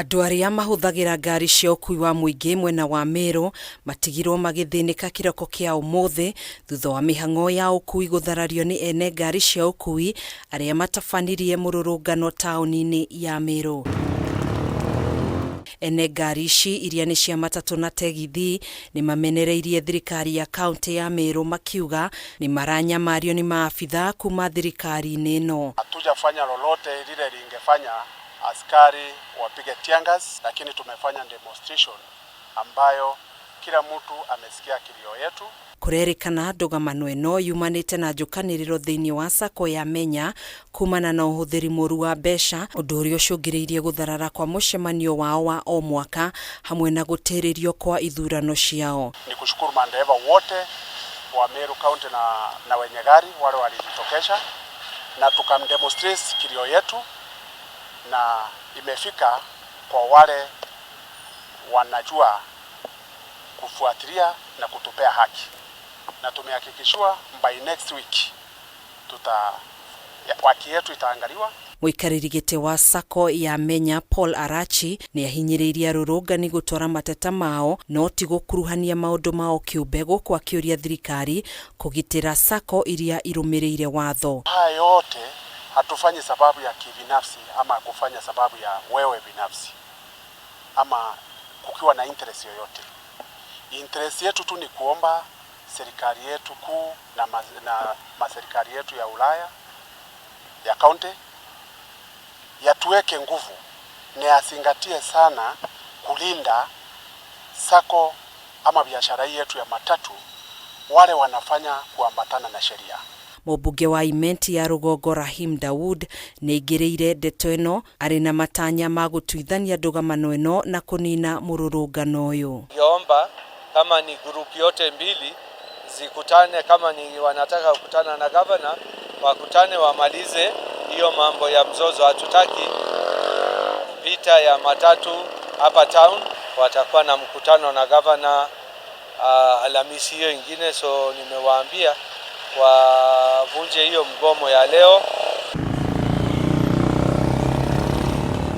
Andũ arĩa mahũthagĩra ngari cia ũkui wa mũingĩ mwena wa Meru matigirwo magĩthĩnĩka kĩroko kĩa ũmũthĩ thutha wa mĩhang'o ya ũkui gũtharario nĩ ene ngari cia ũkui arĩa matabanirie mũrũrũngano taũni-inĩ ya Meru. Ene ngari ici iria nĩ cia matatũ na tegithi nĩ mamenereirie thirikari ya kaunti ya Meru makiuga nĩ maranyamario nĩ maabitha kuma thirikari-inĩ ĩno. Hatujafanya lolote lile lingefanya askari wapige teargas, lakini tumefanya demonstration ambayo kila mtu amesikia kilio yetu. Kũrerĩkana ndũgamano ĩno yumanĩte na njũkanĩrĩro thĩinĩ wa sacco ya Menya kumana na ũhũthĩri mũru wa mbeca, ũndũ ũrĩa ũcũngĩrĩirie gũtharara kwa mũcemanio wao wa o mwaka hamwe na gũtĩrĩrio kwa ithurano ciao. Ni kushukuru madereva wote wa Meru County na wenye gari wale walijitokesha na tukamdemonstrate kilio yetu, na imefika kwa wale wanajua kufuatilia na kutupea haki, na tumehakikishiwa by next week tuta haki yetu itaangaliwa. Mũikarĩri gĩtĩ wa sacco ya Menya Paul Arachi nĩ ahinyĩrĩirie arũrũngani gũtwara mateta mao no ti gũkuruhania maũndũ mao kĩũmbe, gũkũ akĩũria thirikari kũgitĩra sacco iria irũmĩrĩire watho. Haya yote hatufanyi sababu ya kibinafsi ama kufanya sababu ya wewe binafsi ama kukiwa na interest yoyote. Interest yetu tu ni kuomba serikali yetu kuu na maserikali yetu ya Ulaya ya county yatuweke nguvu na yazingatie sana kulinda sacco ama biashara hii yetu ya matatu, wale wanafanya kuambatana na sheria. Mũmbunge wa Imenti ya rũgongo Rahim Daud nĩ aingĩrĩire ndeto ĩno arĩ na matanya ma gũtuithania ndũgamano ĩno na kũnina mũrũrũngano ũyũ. Ningeomba kama ni group yote mbili zikutane, kama ni wanataka kukutana na governor wakutane, wamalize hiyo mambo ya mzozo. Hatutaki vita ya matatu hapa town. Watakuwa na mkutano na governor Alhamisi hiyo ingine, so nimewaambia wavunje hiyo mgomo ya leo.